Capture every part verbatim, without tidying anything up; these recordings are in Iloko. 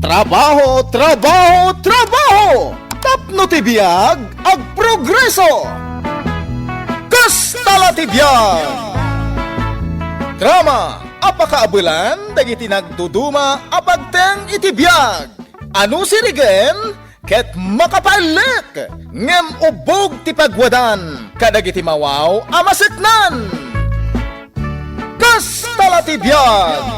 Trabaho, trabaho, trabaho! Tapno ti biag, agprogreso! Kasta la ti biag! Drama a pakaabelan dagiti nagduduma a pagteng iti biag. Ano sirigen ket makapaellek, ngem ubbog ti pagwadan kadagiti mawaw a maseknan. Kasta la ti biag!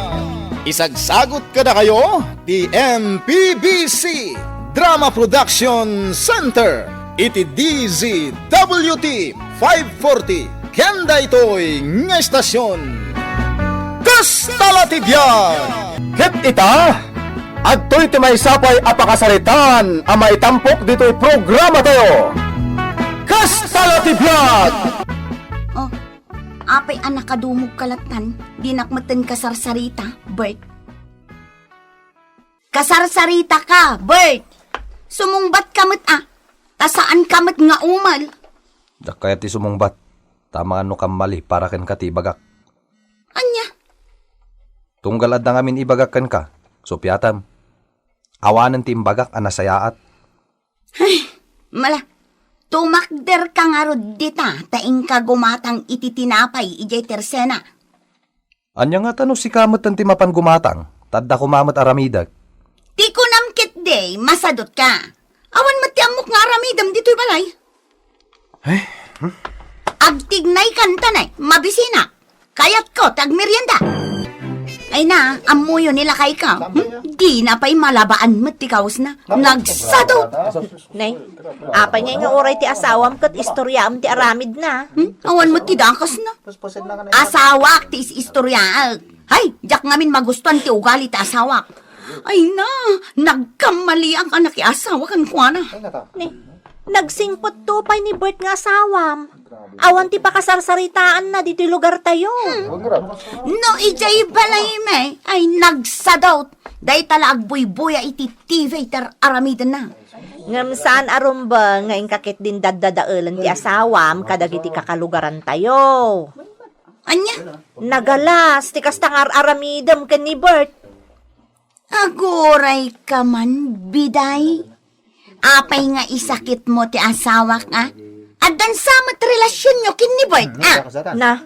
Isagsagut kadakayo ti M P B C Drama Production Center iti D Z W T five forty ken daytoy nga estasion. Kasta la ti biag! Ket ita, adtoy ti maysa pay a pakasaritaan a maitampok ditoy programatayo. Kasta la ti biag! Oh, apay a nakadumog ka lattan, dinak metten kasarsarita, Bert. Kasarsarita ka, Bert! Sumungbat ka met a, ta saan ka met nga umel. Diak kayat ti sumungbat, ta amangan no kammali para kenka ti ibagak. Ania? Tunggal adda ngamin ibagak kenka, suppiatam. Awanen ti imbagak a nasayaat. Ay, mala, tumakder ka ngarud dita ta inka gumatang iti tinapay idiay tersena. Ania ngata no sika metten ti mapan gumatang, ta adda koma met aramidek? Ti kunam ketdi, masadut ka. Awan met ti ammok nga aramidem ditoy balay. Eh, hmm? Agtignay kantanay, mabisina. Kayatko ti agmerienda. Ay na, ammoyo ni lakayko. Hmm? Dina pay malabaan met ti kawesna. Nagsadot. Nay, apay ngay nga uray ti asawam ket istoriaam ti aramidna? Hmm? Awan met ti dakesna. Asawak ti is-istoriaek. Hay, diak ngamin magustuan ti ugali ti asawak. Ay na, nagkammaliak a nakiasawa kenkuana. Ni, nagsingpetto pay ni Bert nga asawam. Awan ti pakasarsaritaanna ditoy lugartayo. No idiay balaymi, ay nagsadot. Dayta la agbuybuya iti T V ti ar-aramidenna. Ngem saan a rumbeng nga inka ketdin daddadaelen ti asawam kadagiti kakalugarantayo. Ania? Nagalas ti kasta nga ar-aramidem ken ni Bert. Aguray ka man, biday. Apay nga isakitmo ti asawak, a? Addan sa met relasionyo ken ni Bert, a? Na,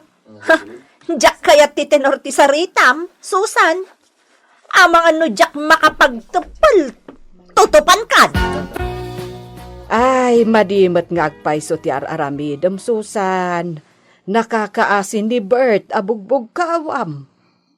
diak kayat ti tenor ti saritam, Susan. Amangan no diak makapagteppel, tutupankan. Ay, madi met nga agpayso ti ar-aramidem, Susan. Nakakaasi ni Bert a bugbugkawam.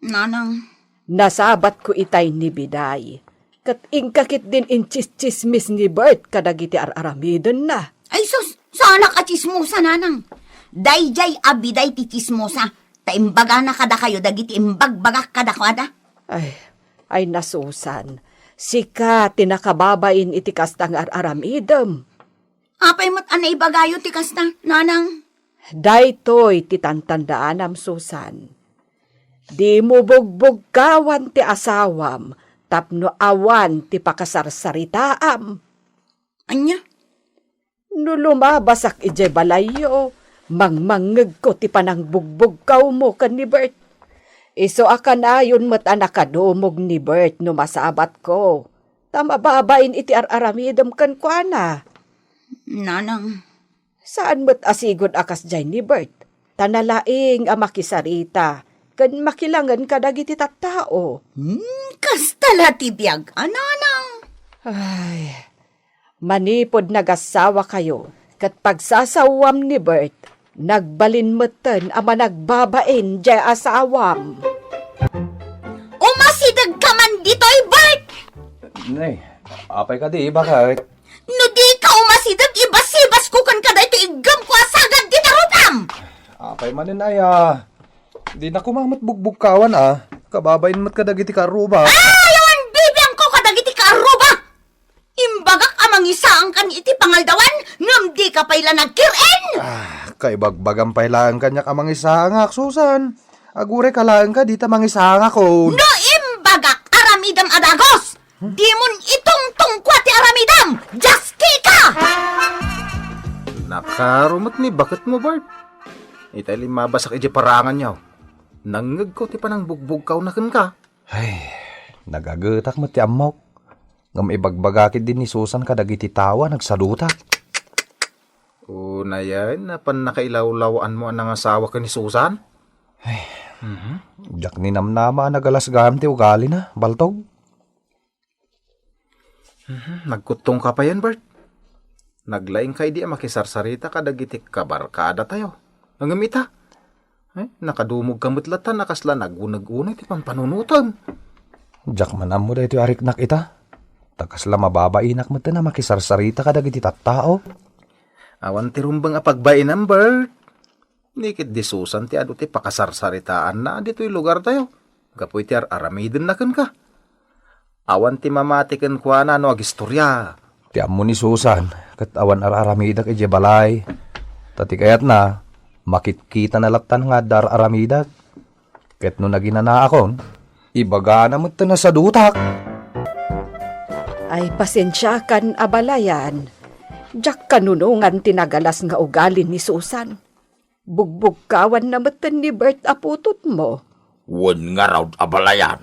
Nanang. Nasabatko itay ni Biday. Ket inka ketdin intsistsismis ni Bert kadagiti ar-aramidenna. Ay sus, saanak a tsismosa, nanang. Daydiay a Biday ti tsismosa. Ta imbagana kadakayo dagiti imbagbagak kadakuada. Ay, ay na Susan, sika ti nakababain iti kasta nga ar-aramidem. Apay met a naibagayo ti kasta, nanang? Daytoy ti tantandaanam, Susan. Dimo bugbugkawan ti asawam tapno awan ti pakasarsaritaam. Ania? No lumabasak idiay balayyo, mangmangngegko ti panangbugbugkawmo ken ni Bert. Isu a kanayon met a nakadumog ni Bert no masabatko, ta mababain iti ar-aramidem kenkuana. Nanang. Saan met a sigud a kasdiay ni Bert, ta nalaing a makisarita ken makilangen kadagiti tattao. Hmm, kasta la ti biag a, nanang. Ay, manipud nagassawakayo ket pagsasawam ni Bert, nagbalin metten a managbabain diay asawam. Umasideg ka man ditoy, Bert! Nay, apay kadi, bakit? No di ka umasideg, ibasibasko kenka daytoy iggemko a sagad ti tarupam! Apay manen aya? Di na koma met bugbugkawan a. Kababain met kadagiti karruba. Ay, awan bibiangko kadagiti karruba! Imbagak a mangisaangkan iti pangaldawan, ngem di ka pay la nagkir-en! Ah, kaibagbagam pay laeng kaniak a mangisaangak, Susan. Aguray ka laeng ka, dita mangisaangakon. No imbagak, aramidem a dagus! Dimon itungtungko ti aramidem! Diaski ka! Nakaro met ni baketmo, Bart. Itay limmabasak idiay paranganyo. Nangngegko ti panangbugbugkawna kenka. Ay, nagagetak met ti ammok. Ngem ibagbaga ketdi ni Susan kadagiti tao a nagsadutak. Unayen, napan nakailawlawaanmo a nangasawa ken ni Susan? Ay, mhm. Diak ninamnama a nagalas gayam ti ugalina, Baltog. Mhm, nagkuttongka payen, Bert. Naglaingka idi a makisarsarita kadagiti kabarkadatayo. Ngem ita, eh, nakadumogka met latta a kasla naguneg unay ti pampanunotem. Diak man ammo daytoy a riknak ita. Ta kasla mababainak met a makisarsarita kadagiti tattao. Awan ti rumbeng a pagbainam, Bert. Ni ket di Susan ti adu ti pakasarsaritaanna ditoy lugartayo, gapu iti ar-aramidenna kenka. Awan ti mamati kenkuana no agistorya. Ti ammo ni Susan, ket awan ar-aramidak idiay balay. Ta ti kayatna, makitkitana lattan nga adda ar-aramidak. Ket no naginanaakon, ibagana met ta nasadutak. Ay, pasensiakan, abalayan. Diak kanunongan ti nagalas nga ugali ni Susan. Bugbugkawanna metten ni Bert a putotmo. Wen ngarud, abalayan.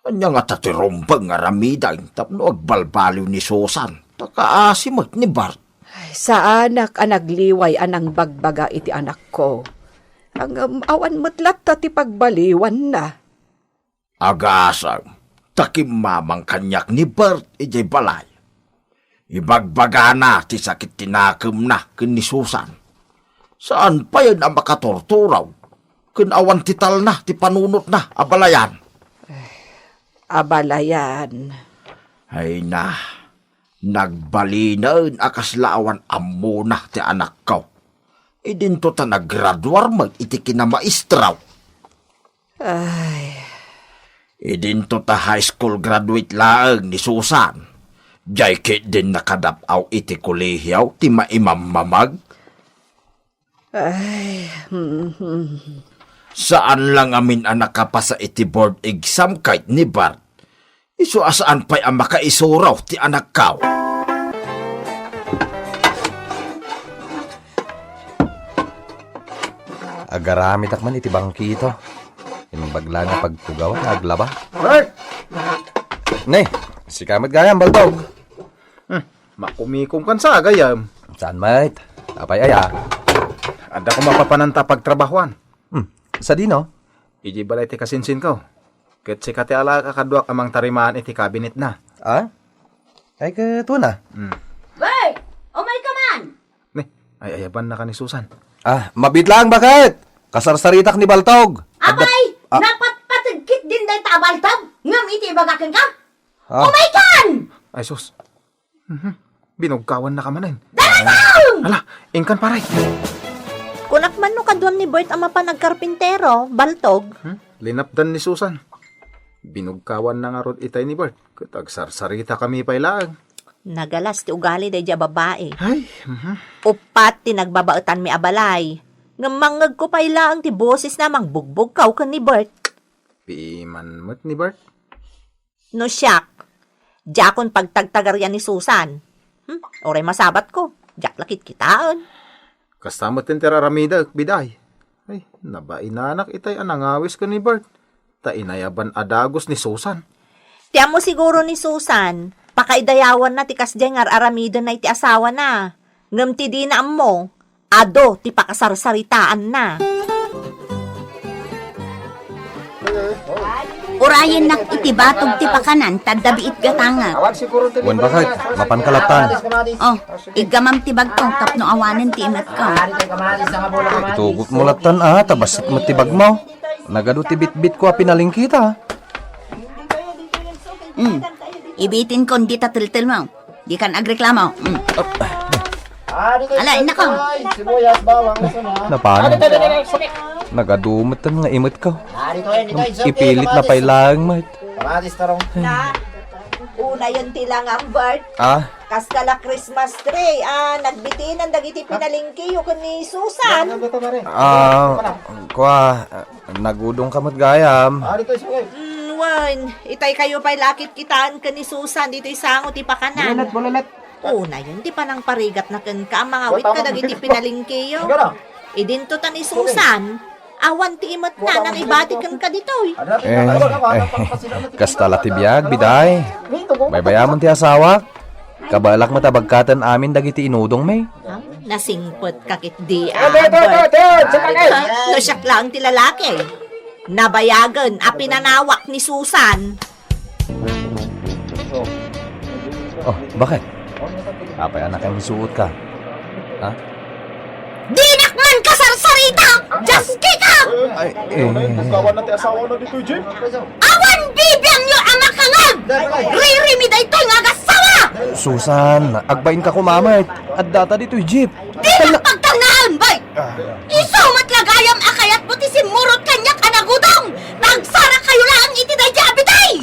Ania ngata ti rumbeng nga aramiden tapno agbalbaliw ni Susan, ta kaasi met ni Bert? Ay, saanak a nagliway a nangbagbaga iti anakko. Ngem awan met latta ti pagbaliwanna. Agasem, ta kimmamang kaniak ni Bert idiay balay. Ibagbagana ti sakit ti nakemna ken ni Susan. Saan payen a makaturturaw, ken awan ti talna ti panunotna, abalayan. Abalayan. Ay na, nagbalinen a kasla awan ammona ti anakko. Idinto ta naggraduar met iti kinamaestra. Ay. Idinto ta high school graduate laeng ni Susan. Diay ketdin nakadap-aw iti kolehio ti maimammamag. Ay, mhm. Saan la ngamin a nakapasa iti board exam ket ni Bert. Isu a saan pay a makaisuro ti anakko. Agaramidak man iti bangkito. Imbag la nga pagtugaw nga aglaba. Bert! Ne, sika met gayam, Baltog. Hmm, makumikom kan sa gayam. Saan met? Apay aya? Adda ko mapapananta pagtrabahuan. Hmm, sadino? Idiay balay ti kasinsinko. Ket sika ti alaka kaduak a mangtarimaan iti kabinetna. Ah? Ay, ket una. Hmm. Bert! Umayka man! Ne, ay-ayabanna ka ni Susan. Ah, mabiit laeng, baket? Kasarsaritak ni Baltog. Apay, ah, napatpateg ketdin dayta a Baltog, ngem iti ibaga kenka? Ah. Umaykan! Ay, sus. Mhm. Binugkawannaka manen. Daragang! Ala, inkan, pare. Kunak man no kaduam ni Bert a mapan agkarpintero, Baltog. Hmm? Linapdan ni Susan. Binugkawanna ngarud itay ni Bert, ket agsarsaritakami pay laeng. Nagalas ti ugali daydiay a babai. Ay, mhm. Uppat ti nagbabaetanmi a balay. Ngem mangngegko pay laeng ti bosesna a mangbugbugkaw ken ni Bert. Piman met ni Bert. No siak, diakon pagtagtagarian ni Susan. Hmm, uray masabatko, diak la kitkitaen. Kasta met ti ar-aramidek, biday. Ay, nabainanak itay a nangawis ken ni Bert. Ta inayaban a dagus ni Susan. Ti ammo siguro ni Susan, pakaidayawanna ti kasdiay nga ar-aramidenna iti asawana. Ngem ti dina ammo, adu ti pakasarsaritaanna. Urayennak iti batog ti pakanan, ta adda biit gatangak. Wen, baket, mapanka lattan. Oh, iggamam ti bagko tapno awanen ti imetko. Itugotmo lattan, a, ta bassit met ti bagmo. Nagadu ti bitbitko a pinalengketa. Hmm. Ibitinkon dita teltelmo. Dikan agreklamo. Mm. Ala, innako. Napanan. Nagadu metten nga imetka. Ipilit na pay laeng met. Na, unayon ti langam, Bert. Ah? Kasta la Christmas tree, ah, nagbitinan dagiti pinalengkeyo ken ni Susan. Ah, kua, nagudongka met gayam. Mm, wen, itay kayo pay la kitkitaen ken ni Susan ditoy sango ti pakanan. Bulalet, bulalet. Unayen ti panangparigatna kenka a mangawit kadagiti pinalengkeyo. Idinto ta ni Susan, Awan ti imetna nang ibati kenka ditoy. Eh, eh, kasta la ti biag, biday. Baybayamon ti asawa. Kabaelak met a bagkaten amin dagiti inudongmi. Ah, nasingpet ka ketdi, Albert. No siak laeng ti lalaki. Nabayagen a pinanawak ni Susan. Oh, bakit? Apay a nakangisuot ka? Ha? Dinak man kasarsarita! Jaski ka! Ay, eh. Bukawan na ti asawa na ditoy, Jim. Awan bibiangyo a makangag! Ririmi daytoy nga agassawa! Susan, agbain ka kumamay. Addata ditoy jeep. Dinak pagtalnaan, bay! Isu met la gayam a kayatmo ti simmurot kaniak a nagudong! Tagsarakkayo laeng iti daydi a biday!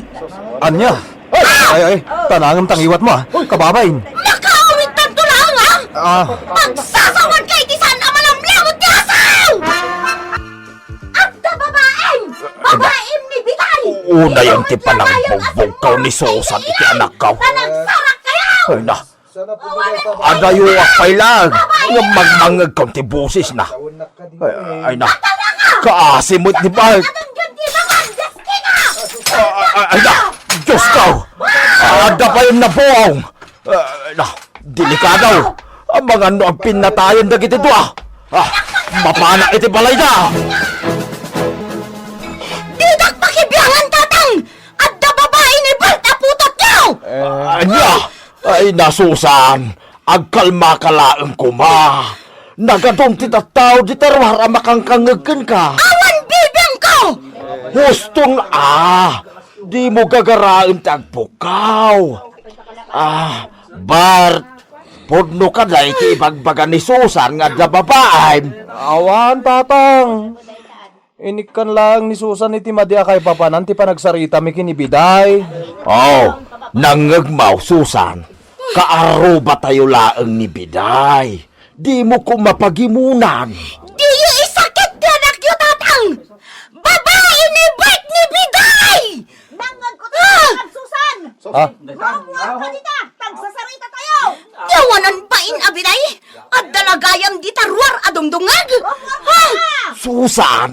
Ania? Ay, ay, ay, tanangem ta ngiwatmo, ah. Kababain. Makaawidtanto laeng, ah! Ah. Pagsasawanka iti saan a malamlamut nga asaw! Adda babaim! Babaim ni Bitay! Unay ti panangbugbugkaw ni Susan iti anakkaw. Tanagsarakkayo! Ay na, adayo a pay laeng nga mangmangngegkaw ti bosesna. Ay, ay na, kaasi met ni Bart. Ay, ay, ay na, Diosko! Adda pay nabuong! Ah, na, delikado! Amangan no agpinnatayen dagiti dua! Ah, mapanak iti balayda! Didak pakibiangan, Tatang! Adda babai ni Bert a putotyo! Ania? Ay, na, Susan! Agkalmaka laeng koma! Nagadum ti tattao dita ruar a makangkangngeg kenka! Awan bibiangko! Huston a! Dimo gagaraen ti agpukkaw! Ah, Bart, pudno kada iti ibagbaga ni Susan nga adda babaim. Awan, Tatang. Inikkan laeng ni Susan iti madi a kaipapanan ti panagsaritami ken ni Biday. Oh, nangngegmo, Susan. Kaarrubatayo laeng ni Biday. Dimo koma pagimunan. Diyo isakit ti anakyo, Tatang! Babai ni Bert ni Biday! Nangngegko ti Ah! Susan! Ah? Mamuar ka dita! Tagsasarita tayo! Yawanan pain a Biday! Adda la gayam dita ruar a dungdungngeg! Ah! Susan!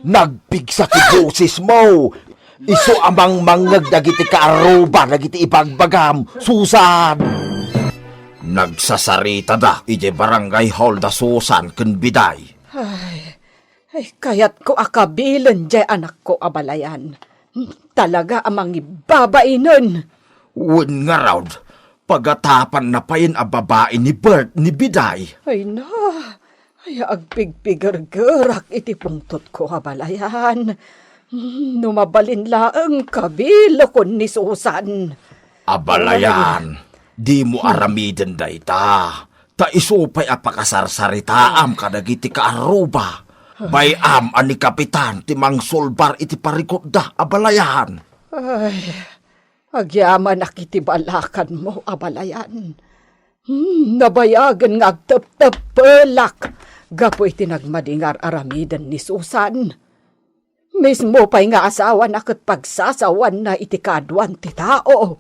Nagpigsa ti bosesmo! Isu a mangmangngeg dagiti kaarruba dagiti ibagbagam, Susan! Nagsasaritada idiay barangay hall da Susan ken Biday. Ay, ay, kayatko a kabilen diay anakko a balayan. Talaga a mangibabainen. Wen ngarud, pagatapanna payen a babai ni Bert ni Biday. Ay na, ay, agpigpigergerak iti pungtotko a balayan. No mabalin laeng kabilekon ni Susan. Abalayan, dimo aramiden dayta, ta isu pay a pakasarsaritaam kadagiti kaarruba. Bay-am a ni Kapitan ti mangsulbar iti parikutda, abalayan. Ay, agyamanak iti balakanmo, abalayan. Hmm, nabayagen nga agtepteppelak gapu iti nagmadi nga ar-aramiden ni Susan. Mismo pay nga asawana ket pagsasawanna iti kaaduan ti tao.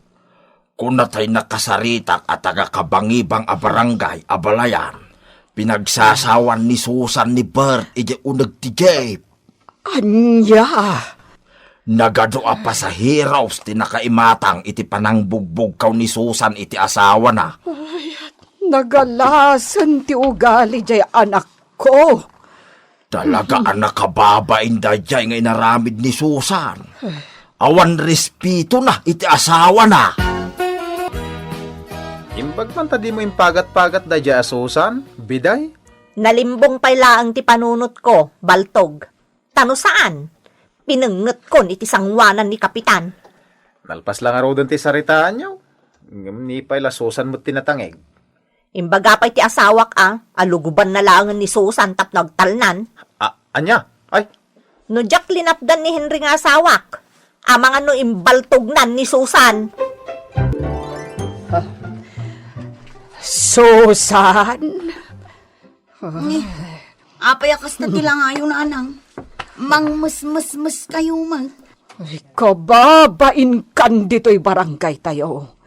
Kuna tay nakasaritak a taga-Kabangibang a barangay, abalayan, pinagsasawan ni Susan ni Bert idiay uneg ti jeep. Ania? Nagadu a pasaheros ti nakaimatang iti panangbugbugkaw ni Susan iti asawana. Ay, nagalasen ti ugali diay anakko. Talaga a nakababain daydiay nga inaramid ni Susan. Awan respetona iti asawana. Imbag man ta dimo impagat-pagat daydiay a Susan, Biday? Nalimbong pay laeng ti panunotko, Baltog. Ta no saan, pinengngetkon iti sangoanan ni Kapitan. Nalpas la ngaruden ti saritaanyo. Ngem ni pay la Susan met ti natangig. Imbaga pay ti asawak a, a lugubanna laengen ni Susan tapno agtalnan. A-, ania? Ay! No diak linapdan ni Henry nga asawak, amangan no imbaltognan ni Susan. Susan? Ni, apay a kasta ti langayo, nanang? Mangmesmesmes kayo man. Ay, kababainkan ditoy barangay tayo.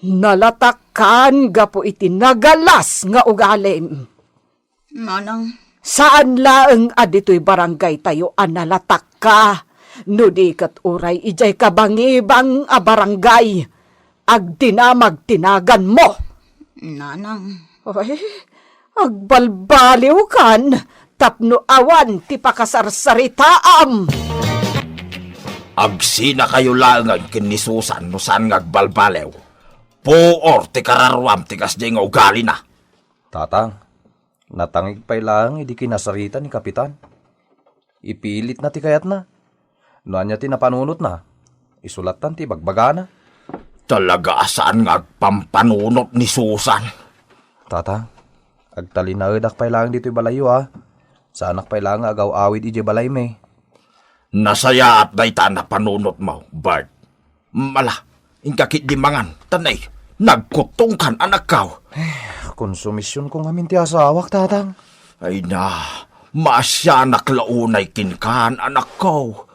Nalatakkan gapu iti nagalas nga ugalim. Nanang, Saan laeng a ditoy barangaytayo a nalatakka, no di ket uray idiay kabangibang a barangay, agdinamag ti naganmo. Nanang. Ay, agbalbaliwkan tapno awan ti pakasarsaritaam. Agsinakayo laengen ken ni Susan no saan nga agbalbaliw. Puor ti kararuam ti kasdiay nga ugalina. Tatang, natangig pay laeng idi kinasarita ni Kapitan. Ipilitna ti kayatna. No ania ti napanunotna, isu lattan ti ibagbagana. Talaga a saan nga agpampanunot ni Susan. Tatang, agtalinaedak pay laeng ditoy balayyo, a. Saanak pay laeng nga agaw-awid idiay balaymi. Nasayaat dayta a napanunotmo, Bert. Ala, inka ketdi mangan, ta nay, nagkutongkan, anakko. Eh, konsumisionko ngamin ti asawak, Tatang. Ay na, maasianak la unay kenka, anakko.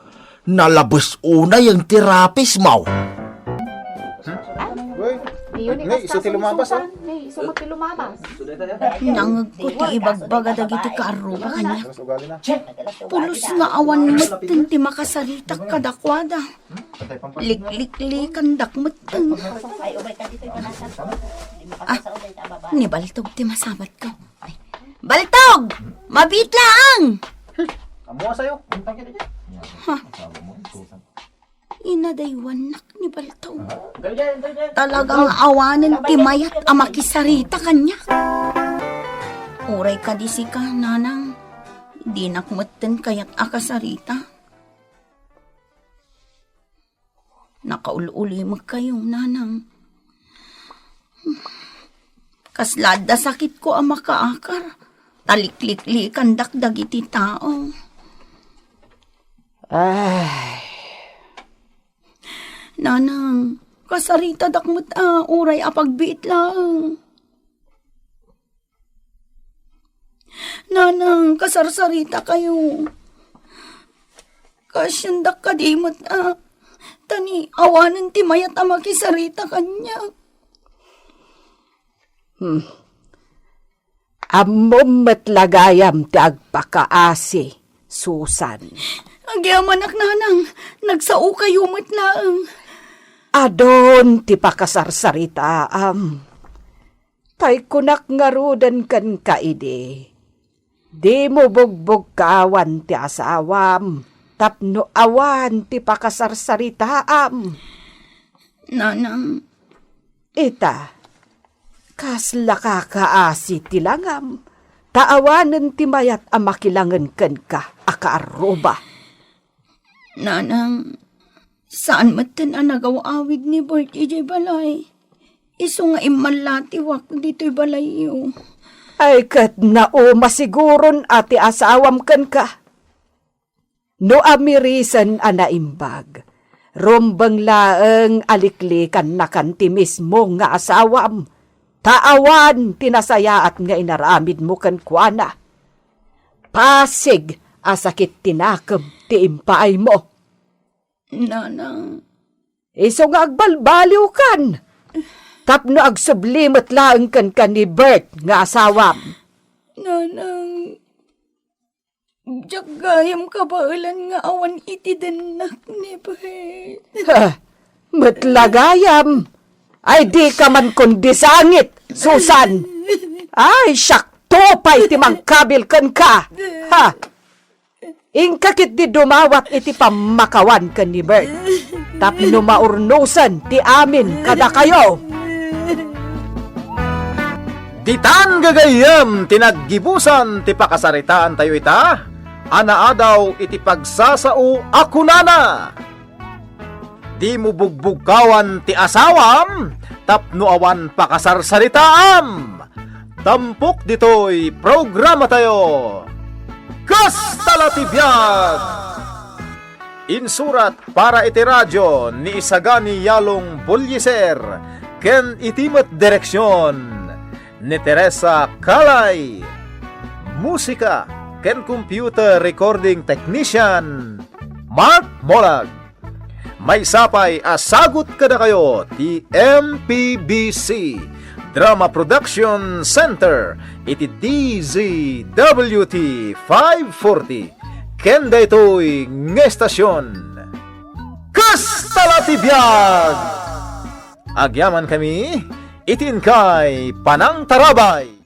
Nalabes unay ti rapismo. Uy, Nay, isu ti lumabas, ah. Nay, isu ti lumabas. Nangegko ti ibagbaga dagiti kaarruba kaniak. Pulos nga awan metten ti makasaritak kadakuada. Likliklikandak metten. Ah, ni Baltog ti masabatko. Baltog! Mabiit laeng! Ammo sayo. Ha? Inadaywannak ni Baltog. Talagang awanen ti mayat a makisarita kaniak. Uray kadi sika, Nanang, dinak metten kayat a kasarita. Nakaul-ulimekkayo, Nanang. Kasla adda sakitko a makaakar, ta likliklikandak dagiti tao. Ay. Nanang, kasaritadak met a uray apagbiit laeng. Nanang, kasarsarita kayo. Kaasiandak kadi met a, ta ni awanen ti mayat a makisarita kaniak. Hmm. Ammom met la gayam ti agpakaasi, Susan. Agyamanak, Nanang, nagsaokayo met laeng. Adun ti pakasarsaritaam. Tay kunak ngaruden kenka idi, dimo bugbugkawan ti asawam tapno awan ti pakasarsaritaam. Nanang. Ita, kasla kakaasi ti langam, ta awanen ti mayat a makilangen kenka a kaarruba. Nanang, saan metten a nagaw-awid ni Bert idiay balay. Isu nga immallatiwak ditoy balayyo. Ay, ket nauma siguron a ti asawam kenka. No amirisen a naimbag, rumbeng laeng a liklikannakan ti mismo nga asawam, ta awan ti nasayaat nga inaramidmo kenkuana. Pasig a sakit ti nakem ti impaaymo. Nanang. Isu nga agbalbaliwkan tapno agsubli met laeng kenka ni Bert nga asawam. Nanang, diak gayam kabaelan nga awan iti dennak ni Bert. Ha, met la gayam. Ay, dika man kundi sangit, Susan. Ay, siakto pay ti mangkabil kenka. Ha? Inka ketdi dumawat iti pammakawan ken ni Bert tapno maurnosen ti amin kadakayo. Ditan gagayyem ti naggibusan ti pakasaritaantayo ita a naadaw iti pagsasao a kunana, "Dimo bugbugkawan ti asawam tapno awan pakasarsaritaam." Tampok ditoy programatayo, Kasta la ti Biag! Insurat para iti radio ni Isagani Yalong Bolliser ken iti met direksion ni Teresa Calay. Musika ken computer recording technician, Mark Molag. Maysa pay a sagut kadakayo ti M P B C, Drama Production Center iti D Z W T five forty. Ken daytoy nga estasion, Kasta la ti biag! Agyamankami iti inkay panangtarabay.